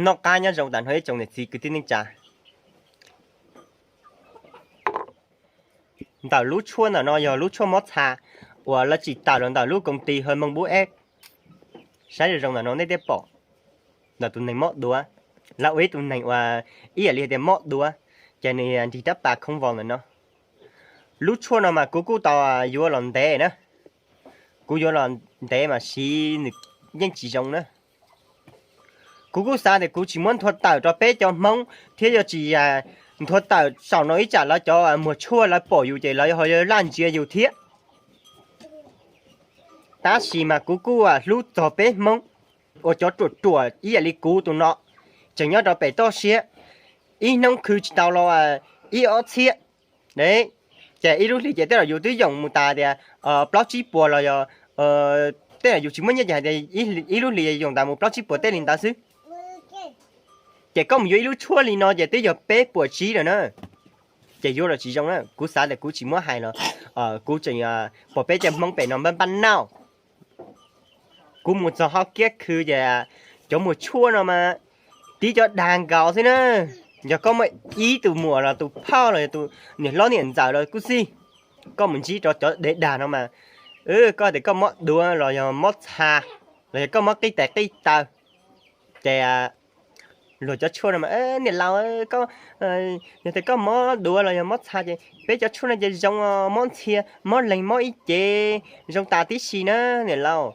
Noj qab nyob zoo tas nrho ib tsoom niam txiv kwv tij neej tsa. Ntawm lub tshuaj ntawm no yog lub tshuaj mob txha uas lawv tsim tawm los ntawm lub koom ti Hawj Mooj Bub Eb. Saib zoo zoo ntawm no nej thiaj pom ntawm tus neeg mob duav, lawv ua ib tug neeg uas ib yam li tias mob duav, ces nws nrig rab pas khoob vos ntawm no. Lub tshuaj no mas kuv kuj tau yuav los ntev na. Kuv yuav los ntev mas siv nws yeej tsis zoo na. Kuv kuj xav tias kuv tsis muab nthua tawm rau peb cov Hmoob thiab yuav tsis nthua tawm saum no ib tsam lawv cov muag tshuaj lawv pom yus ces lawv ho yuav laj ntsia yus thiab. Tab sis mas kuv kuj hlub txog peb Hmoob uas cov ruam ruam ib yam li kuv tus no, tseem nyob rau pem toj siab, ib hnub khwv tsis tau los ib ob txhiab. Ces ib lub hlis ces tej zaum yus twb yoom mus tas tias plaub tsib puas los yog tej zaum yus tsis muaj nyiaj ces hais tias ib lub hlis yoom tas mus plaub tsib puas tej li ntawd xwb. Ces koj mus yuav ib lub tshuaj li no ces twb yog peb puas tsib lawm na. Ces yuav los tsis zoo na, kuv xav tias kuv tsis muab hais los kuv tseem pom peb cov Hmoob pem no npaj npaj nauj. Kuv mus txog hauv kiab khw ces cov muag tshuaj no mas tib cov dag nkaus xwb na. Yog koj muaj ib tug muam los tus phauj los yog tus niam hlob niam ntxawm los kuj xij, koj mus ntsib rau cov dev dag no mas, koj tias koj mob duav los yog mob txha, los yog koj mob qij tes qij taw, ces luag cov tshuaj no mas, niam laus, yog tias koj mob duav los yog mob txha ces peb cov tshuaj no ces zoo, mob ntxhia mob leeg mob ib ce zoo tas tib si na niam laus.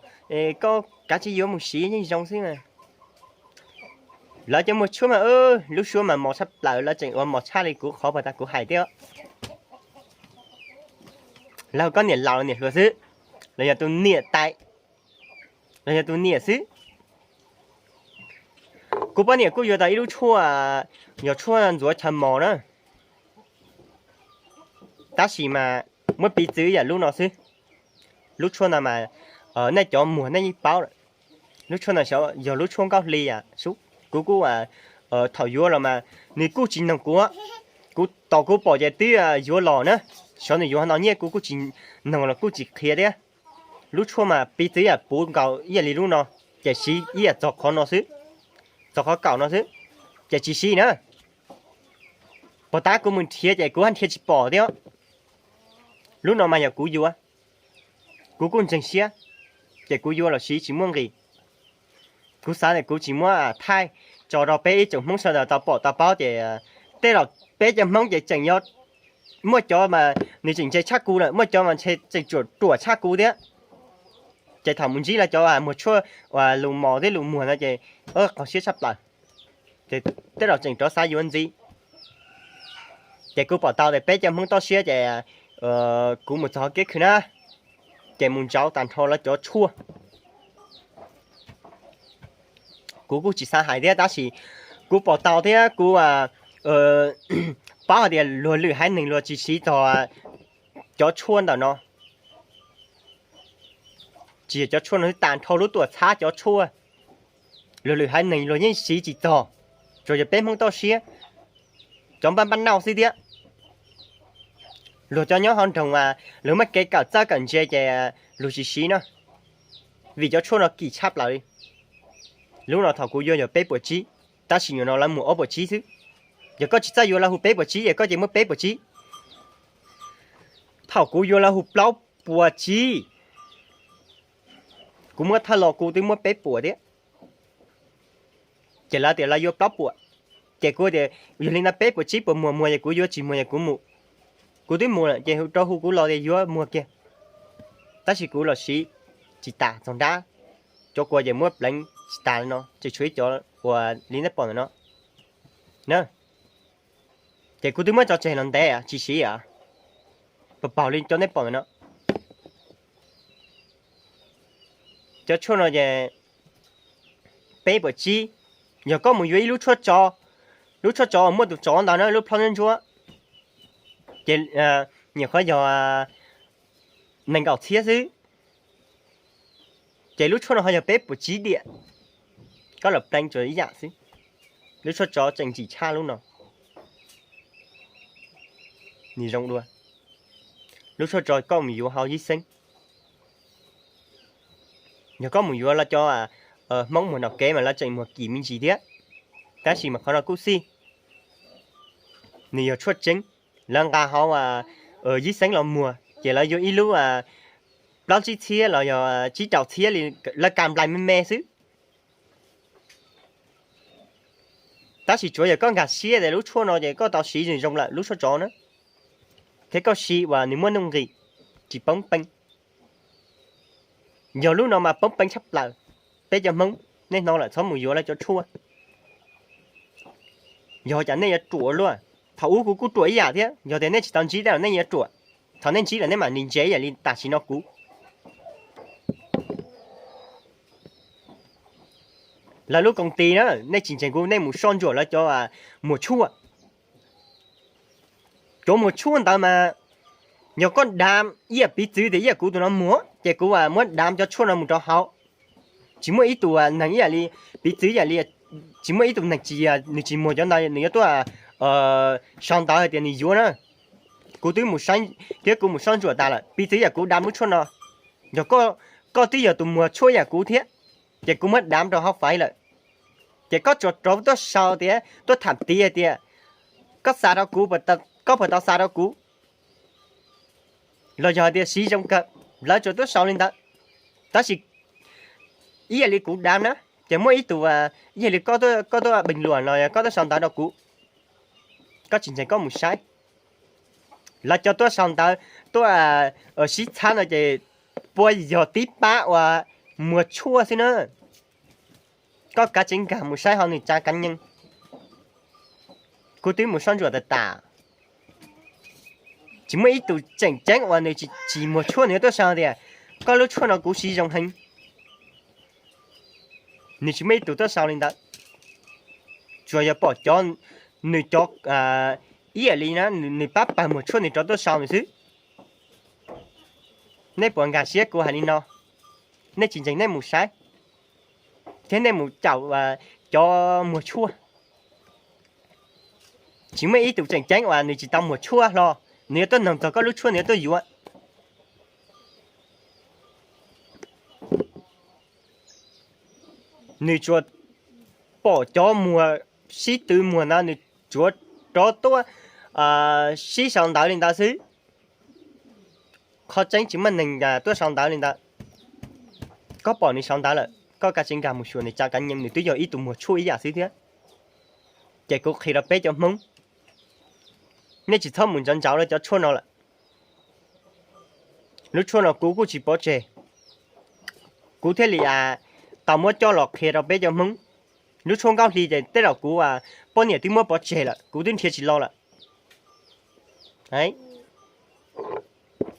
Koj kav tsij yuav mus siv yeej zoo xwb mas. Lawv cov muag tshuaj mas lub suab mas mos tshaj plaws, lawv tseem ua mos tshaj li kuv qhov pas tas kuv hais thiab. Lawv hu koj niam laus niam hluas xwb, los yog tus niam tais, los yog tus niam xwb. Kuv poj niam kuj yuav tau ib lub tshuaj, yog tshuaj ntxuav chaw mos na. Tab sis mas muab piv txwv yam lub no xwb. Lub tshuaj no mas nej cov muag nej yeej paub lawm. Lub tshuaj no yog lub tshuaj nkauj hli. Kuv kuj thaum yuav los mas nws kuj tsis noog kuv. Kuv tos kuv pom ces twb yuav los na. Xyov nws yuav no nyiaj kuv kuj tsis noog los kuj tsis qhia thiab. Lub tshuaj mas piv txwv yam puv nkaus ib yam li lub no, ces siv ib yam txog qhov no xwb, txog qhov kaum no xwb, ces tsis siv na. Pos tab kuv mus nrhiav ces kuv haj nrhiav tsis pom thiab. Lub no mas yog kuv yuav, kuv kuj ntseeg siab, ces kuv yuav los siv tsis muaj nqis. Kuv xav tias kuv tsis muab thaij tso rau peb ib tsoom Hmoob sawv daws tau pom tau paub ces tej zaum peb cov Hmoob ces tseem yuav muaj cov mas nws tseem ntse tshaj kuv lawm, muaj cov mas ntshe tseem ruam ruam tshaj kuv thiab. Ces thaum mus ntsib lawv cov muag tshuaj uas lus mos thiab lus muag no ces qhov siab tshaj plaws, ces tej zaum tseem rov xav yuav ntxiv. Ces kuv pom tau tias peb cov Hmoob toj siab ces kuv mus txog hauv kiab khw na, ces mus ntsauv tag nrho lawv cov tshuaj. Kuv kuj tsis xav hais thiab tab sis kuv pom tau thiab kuv paub hais tias luag lwm haiv neeg luag tsis siv txog cov tshuaj ntawm no. Tsis yog cov tshuaj no xwb, tag nrho lub tuam txhab cov tshuaj, luag lwm haiv neeg luag yeej siv tsis txog, tsuas yog peb Hmoob toj siab, cov npaj npaj nauj xwb thiab. Luag cov nyob hauv nroog mas luag muaj kev kawm txawj kawm ntse ces luag tsis siv na, vim cov tshuaj no kim tshaj plaws li. Lub no thaum kuv yuav yog peb puas tsib, tab sis nyuam no lawv muag ob puas tsib xwb. Yog koj tsis txawj yuav lawv hu peb puas tsib es koj ces muab peb puas tsib. Thaum kuv yuav lawv hu plaub puas tsib, kuv muab thawj los kuv twb muab peb puas thiab. Ces lawv tias lawv yuav plaub puas, ces kuv tias yog li ntawd peb puas tsib puas muag muag es kuv yuav tsis muag es kuv mus. Kuv twb mus lawm ces rov hu kuv los tias yuav muag kiag. Tab sis kuv los siv tsis tas txog nrab, cov kua ces muab pleev tsis tas li no, tseem tshuav ib cov uas li nej pom ntawm no na. Ces kuv twb muab tso tseg los ntev tsis siv, paug paug li cov nej pom ntawm no. Cov tshuaj no ces peb puas tsib, yog koj mus yuav ib lub tshuaj tsov, lub tshuaj tsov uas muaj tus tsov ntawd na, lub plhob ntsuab ntsuab, ces nyuam qhuav yog nees nkaum txhiab xwb. Ces lub tshuaj no ho yog peb puas tsib diam, koj los pleev tsuas ib yam xwb. Lub tshuaj tsov tseem ntsim tshaj lub no. Nws zoo dua. Lub tshuaj tsov koj mus yuav hauv yib xeeb. Yog koj mus yuav lawv cov Hmoob muag nram kev mas lawv tseem muag kim me ntsis thiab. Tab sis mas qhov no kuj xij, nws yog tshuaj tseeb. Lawv nqa hauv yib xeeb los muag ces lawv yuav ib lub plaub tsib txhiab los yog tsib rau txhiab li, lawv ka nplais me me xwb. Tab sis tsuav yog koj nkag siab tias lub tshuaj no ces koj tau siv zoo zoo lawm lub tshuaj tsov na, thiab koj siv uas nws muaj nuj nqis, tsis poob peev. Yog lub no mas poob peev tshaj plaws. Peb cov Hmoob, nej hnov lawm, txhob mus yuav lawv cov tshuaj. Yog cas nej yuav ruam luaj? Thaum ub kuv kuj ruam ib yam thiab, yog tias nej tsis tau ntsib tej los nej yuav ruam. Thaum nej ntsib lawm nej mam li ntse ib yam li tam sim no kuv. Lawv lub koom tij na, nej tsis ntseeg kuv nej mus soj ntsuam lawv cov muag tshuaj. Cov muag tshuaj ntawd mas yog koj dav ib yam piv txwv tias ib yam kuv tus no muag ces kuv muab dav cov tshuaj no mus rau hauv. Tsis muaj ib tug neeg ib yam li, piv txwv ib yam li, tsis muaj ib tug neeg tsis, nws tsis muag cov ntawd nws yuav tuaj sau ntawv hais tias nws yuav na. Kuv twb mus saib thiab kuv mus soj ntsuam tas lawm, piv txwv yam kuv dav lub tshuaj no, yog koj twb yog tus muag tshuaj yam kuv thiab, ces kuv muab dav rau hauv faiv lawm. Ces koj tsuas rov tuaj sau tias, tuaj tham tiv hais tias koj xav rau kuv, koj puas tau xav rau kuv, los yog hais tias siv zoo kawg, lawv tsuas tuaj sau li ntawd. Tab sis ib yam li kuv dav na, ces muaj ib tug, ib yam li koj tuaj bình luận los yog koj tuaj sau ntawv rau kuv, koj tsis ntseeg koj mus saib. Lawv cov tuaj sau ntawv, tuaj sib txhab no ces puas yog tib pab uas muag tshuaj xwb na. Koj kav tsij nkag mus saib hauv nws tsa kav nyeej. Kuv twb mus soj ntsuam tas tas, tsis muaj ib tug tseem ceeb uas nws tsis muag tshuaj nws yuav tuaj sau tias koj lub tshuaj no kuv siv zoo heev. Nws tsis muaj ib tug tuaj sau li ntawd. Tsuas yog pom cov, nws cov, ib yam li na, nws pab pawg muag tshuaj nws rov tuaj sau nws xwb. Nej puas nkag siab kuv hais li no? Nej tsis ntseeg nej mus saib, thiab nej mus caum cov muag tshuaj. Tsis muaj ib tug tseem ceeb uas nws tsis tau muag tshuaj hlo, nws yuav tuaj noog txog koj lub tshuaj nws yuav tuaj yuav. Nws tsuas pom cov muag sib tw muag ntawd nws tsuas rov tuaj sib sau ntawv li ntawd xwb. Qhov tseeb tsis muaj neeg tuaj sau ntawv li ntawd. Koj pom nws sau ntawv lawm koj kav tsij nkag mus xyuas nws tsa kav nyeej, nws twb yog ib tug muag tshuaj ib yam xwb thiab. Ces kuv qhia rau peb cov Hmoob, nej tsis txhob mus ntsauv ntsauv lawv cov tshuaj no lawm. Lub tshuaj no kuv kuj tsis pov tseg, kuv thiaj li tau muab coj los qhia rau peb cov Hmoob. Lub tshuaj nkauj hli ces tej zaum kuv poj niam twb muab pov tseg lawm, kuv twb nrhiav tsis los lawm.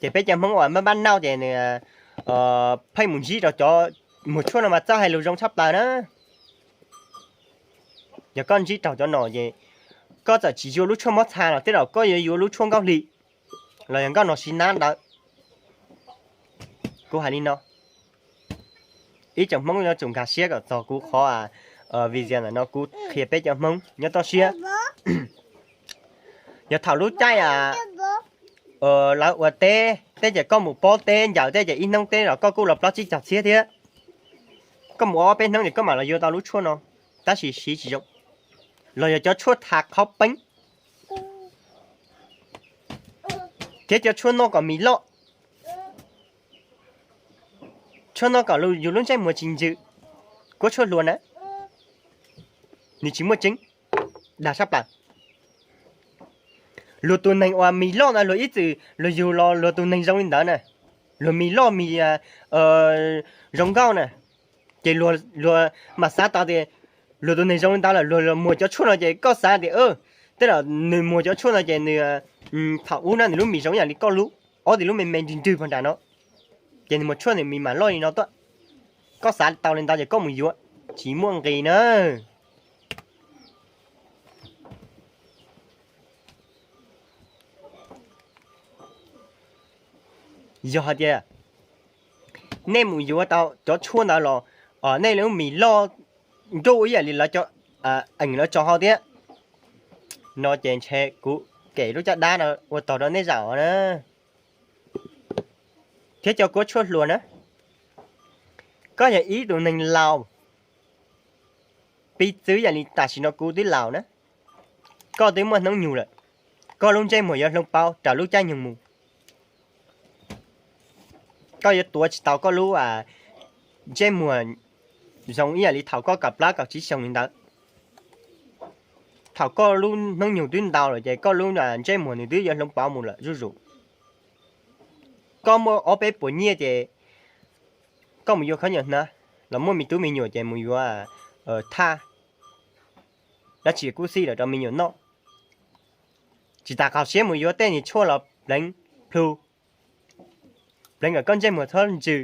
Ces peb cov Hmoob uas maj maj nauj ces nws pheej mus ntsib rau cov muag tshuaj no mas txawj hais lus zoo tshaj plaws na. Yog koj ntsib raug cov no ces koj txawm tsis yuav lub tshuaj mob txha los tej zaum koj yuav yuav lub tshuaj nkauj hli los yog nkauj no siv nab ntawd. Kuv hais li no, ib tsoom Hmoob yuav tsum nkag siab kom txog kuv qhov video ntawm no kuv qhia peb cov Hmoob nyob toj siab. Yog thaum lub caij lawv ua teb, teb ces koj mus pob teb ncaws teb ces ib hnub teb los koj kuj los plaub tsib caug txhiab thiab. Koj mus ob peb hnub ces koj mam los yuav tau lub tshuaj no, tab sis siv tsis zoo. Los yog cov tshuaj tha qhov peeb, thiab cov tshuaj noj kom mis loj, tshuaj noj kom yus lub ntsej muag tsis ntsws, kuv tshuaj hluas na, nws tsis muaj tseeb, dag sab plaws. Luag tus neeg uas mis loj ntawd luag ib txwm luag yug los luag tus neeg zoo li ntawd na, luag mis loj mis zoo nkauj na, ces luag mam xav tau tias luag tus neeg zoo li ntawd lawm luag muag cov tshuaj no ces koj xav tias tej zaum nws muag cov tshuaj no ces nws thaum ub na nws lub mis zoo yam li koj lub, ob tug lub me me nrwg nrwg pog nram no, ces nws muag tshuaj nws mis mam loj li no tuaj. Koj xav tau li ntawd ces koj mus yuav, tsis muaj nqis na. Yog hais tias nej mus yuav tau cov tshuaj ntawd los nej lub mis loj nruj ib yam li lawv cov eem lawv tso hauv thiab no ces ntshe kuv kem lub caj dab no ua tog rau nej zaum na. Thiab cov kuv tshuaj hluas na, koj yog ib tug neeg laus, Piv txwv yam li tam sim no kuv twb laus na, koj twb muaj hnub nyoog lawm, koj lub ntsej muag yuav hloov pauv raws lub caij nyoog mus. Koj yuav tuav tsis tau koj lub ntsej muag zoo ib yam li thaum koj kaum plaub kaum tsib xyoos li ntawd. Thaum koj lub hnub nyoog twb ntau lawm ces koj lub ntsej muag nws twb yuav hloov pauv mus lawm zuj zus. Koj muaj ob peb puas nyiaj ces koj mus yuav khaub ncaws hnav, los muaj me tub me nyuam ces mus yuav thaj dab tsi kuj xij lawm rau me nyuam noj. Tsis tas qhov siab mus yuav tej niag tshuaj los pleev plhu, pleev kom koj ntsej muag txhob ntsws,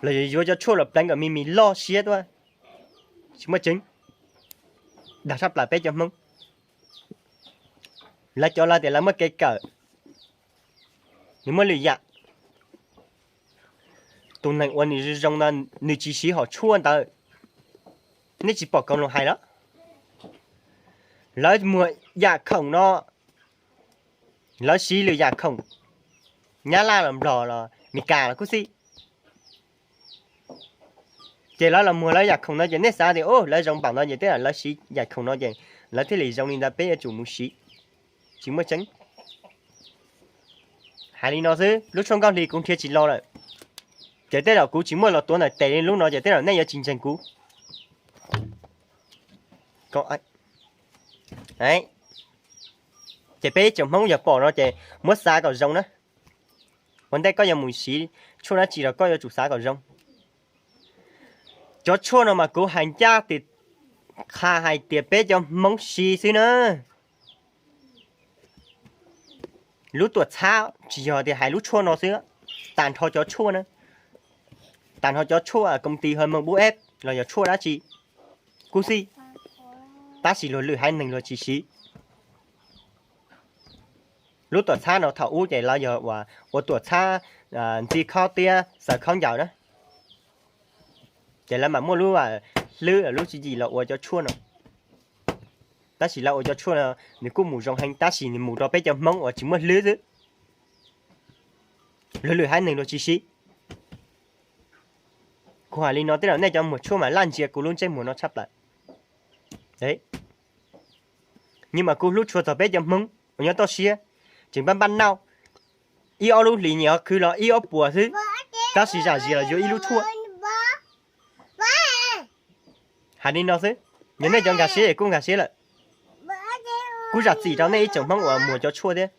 los yuav cov tshuaj los pleev kom me me loj siab tuaj. Tsis muaj tseeb, dag tshaj plaws peb cov Hmoob. Lawv cov lawv tias lawv muaj kev kawm, nws muaj lwm yam. Tus neeg uas nws zoo no nws tsis siv hom tshuaj ntawd, nej tsis pom Koos Loos hais los? Lawv muag yam khoom no, lawv siv lwm yam khoom, Nyab Laj los Nplog los Mes Kas los kuj xij. Ces lawv los muag lawv yam khoom no ces nej xav tias lawv zoo npaum no ces tej zaum lawv siv yam khoom no ces lawv thiaj li zoo li ntawd, peb yuav tsum mus siv. Tsis muaj tseeb. Hais li no xwb, lub tshuaj nkauj hli kuv nrhiav tsis los lawm, ces tej zaum kuv tsis muaj los tuav ntawm tes li lub no ces tej zaum nej yuav tsis ntseeg kuv. Ces peb ib tsoom Hmoob yog pom no ces muab xav kom zoo na. Ua ntej koj yuav mus siv tshuaj dab tsi los koj yuav tsum xav kom zoo. Cov tshuaj no mas kuv hais ncaj tias, qha hais tias peb cov Hmoob siv xwb na. Lub tuam txhab tsis yog tias hais lub tshuaj no xwb, tag nrho cov tshuaj na, tag nrho cov tshuaj koom tis hawm moos bub eb los yog tshuaj dab tsi kuj xij, tab sis luag lwm haiv neeg luag tsis siv. Lub tuam txhab no thaum ub ces lawv yog ua tuam txhab ntxi khob tiab xaws khaub ncaws na, ces lawv mam muaj lub hlwb lub tswv yim los ua cov tshuaj no. Tab sis lawv ua cov tshuaj no nws kuj mus zoo heev tab sis nws mus rau peb cov Hmoob uas tsis muaj hlwb xwb, luag lwm haiv neeg luag tsis siv. Kuv hais li no tej zaum nej cov muag tshuaj mas laj ntsia kuv lub ntsej muag no tshaj plaws. Nws mas kuv hlub tshua txog peb cov Hmoob uas nyob toj siab, tseem npaj npaj nauj, ib ob lub hlis nyuam qhuav khwv los ib ob puas xwb, tab sis zam zias los yuav ib lub tshuaj. Hais li no xwb, yog nej cov nkag siab es kuj nkag siab lawm. Kuv zam txim rau nej ib tsoom Hmoob uas muag cov tshuaj thiab.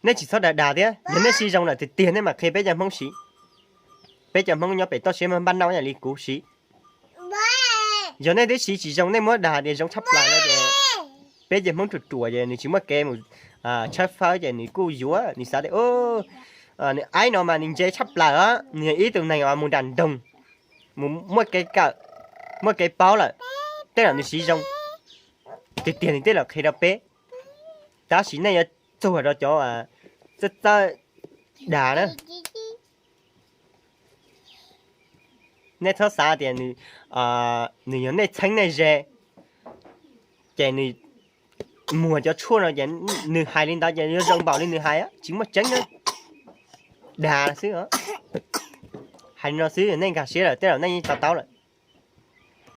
Nej tsis txhob dag dag thiab, yog nej siv zoo lawm tiag tiag nej mam qhia peb cov Hmoob siv. Peb cov Hmoob nyob pem toj siab mas npaj nauj ib yam li kuv siv. Yog nej twb siv tsis zoo nej muab dag tias zoo tshaj plaws no ces peb cov Hmoob ruam ruam ces nws tsis muaj kev mus tshawb fawb ces nws kuj yuav, nws xav tias nws aib no mas nws ntse tshaj plaws os, nws yog ib tug neeg uas mus nram nroog, mus muaj kev kawm, muaj kev paub lawm, tej zaum nws siv zoo tiag tiag nws tej zaum qhia rau peb. Tab sis nej yuav txuag rau cov txawj txawj dag na. Nej txhob xav tias nws yog nej txheeb nej ze, ces nws muag cov tshuaj no ces nws hais li ntawd ces yuav zoo npaum li nws hais, tsis muaj tseeb na. Dag xwb. Hais li no xwb nej nkag siab lawm tej zaum nej yeej to taub lawm.